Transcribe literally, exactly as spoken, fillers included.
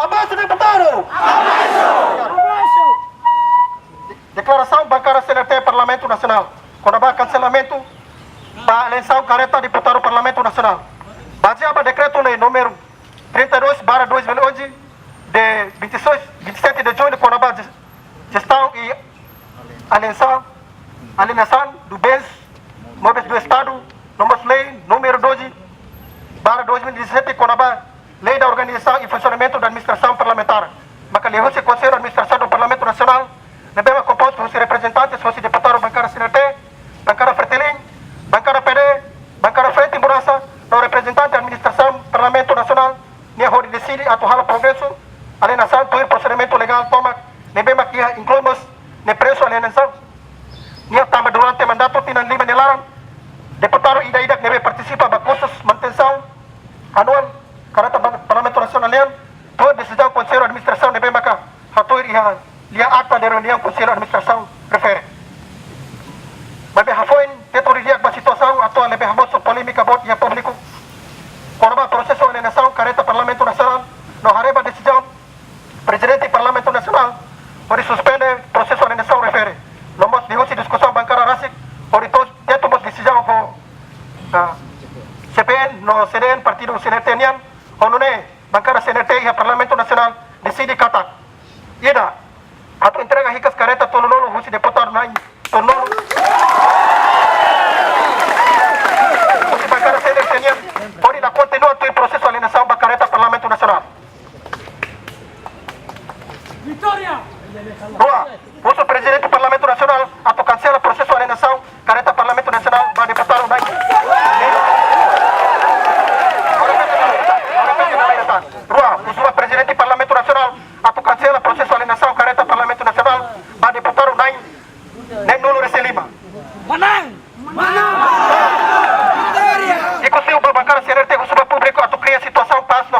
Avansu, deputadu! Avansu! Deklarasaun bankada C N R T Parlamentu Nasionál kona-ba kanselamentu ba eleisaun kareta deputadu Parlamentu Nasionál. Bazeia ba dekretu-lei númeru trinta e dois barra dois mil e onze, de vinte e seis, vinte e sete de junho, kona-ba jestaun i alienasaun, alienasaun dos bens móveis do Estado, no mós lei númeru doze barra dois mil e dezassete, kona-ba lei da organização e funcionamento da administração parlamentar. Maka liuhusi Konsellu Administrasaun do Parlamentu Nasionál, ne'ebé mak kompostu husi reprezentantes husi deputadu bankada C N R T, bankada Fretilin, bankada P D, bankada Frente Mudansa, no reprezentante administrasaun Parlamentu Nasionál, nia hodi deside atu halo progresu alienasaun tuir prosedimentu legál tomak, ne'ebé mak iha inklui mós ne'e prosesu alienasaun. Nia tanba durante mandatu tinan lima nia laran, deputadu ida-idak ne'ebé partisipa ba kursus manutensaun anuál kareta ba Parlamentu Nasionál nian, tuir desizaun Konsellu Administrasaun ne'ebé maka hatuir iha lia akta de reuniaun Konsellu Administrasaun refere. Maibé hafoin tetu didi'ak ba situasaun atuál ne'ebé hamosu polémika boot iha públiku kona-ba prosesu alienasaun kareta Parlamentu Nasionál, no haree ba desizaun Prezidente Parlamentu Nasionál hodi suspende prosesu alienasaun refere. No mós liuhusi diskusaun bankada rasik hodi to'o tetu mós desizaun ho, ah, C P N no C D N partidu C N R T nian, ho nune'e bankada C N R T iha Parlamentu Nasionál deside katak: ida, atu entrega hikas kareta tolunulu husi deputadu na'in tolunulu husi bankada C N R T nian, hodi la kontinua tuir prosesu alienasaun ba kareta Parlamentu Nasionál. Vitória! Rua, husu Prezidente Parlamentu Nasionál atu kansela prosesu alienasaun kareta Parlamentu Nasionál ba deputadu na'in. Rua, husu ba Prezidente Parlamentu Nasionál atu kansela prosesu alienasaun kareta Parlamentu Nasionál ba deputadu na'in, na'in-nulu resin lima. Manán! Manán! Vitória! Ikus liu ba bankada C N R T husu ba públiku atu kria situasaun pás no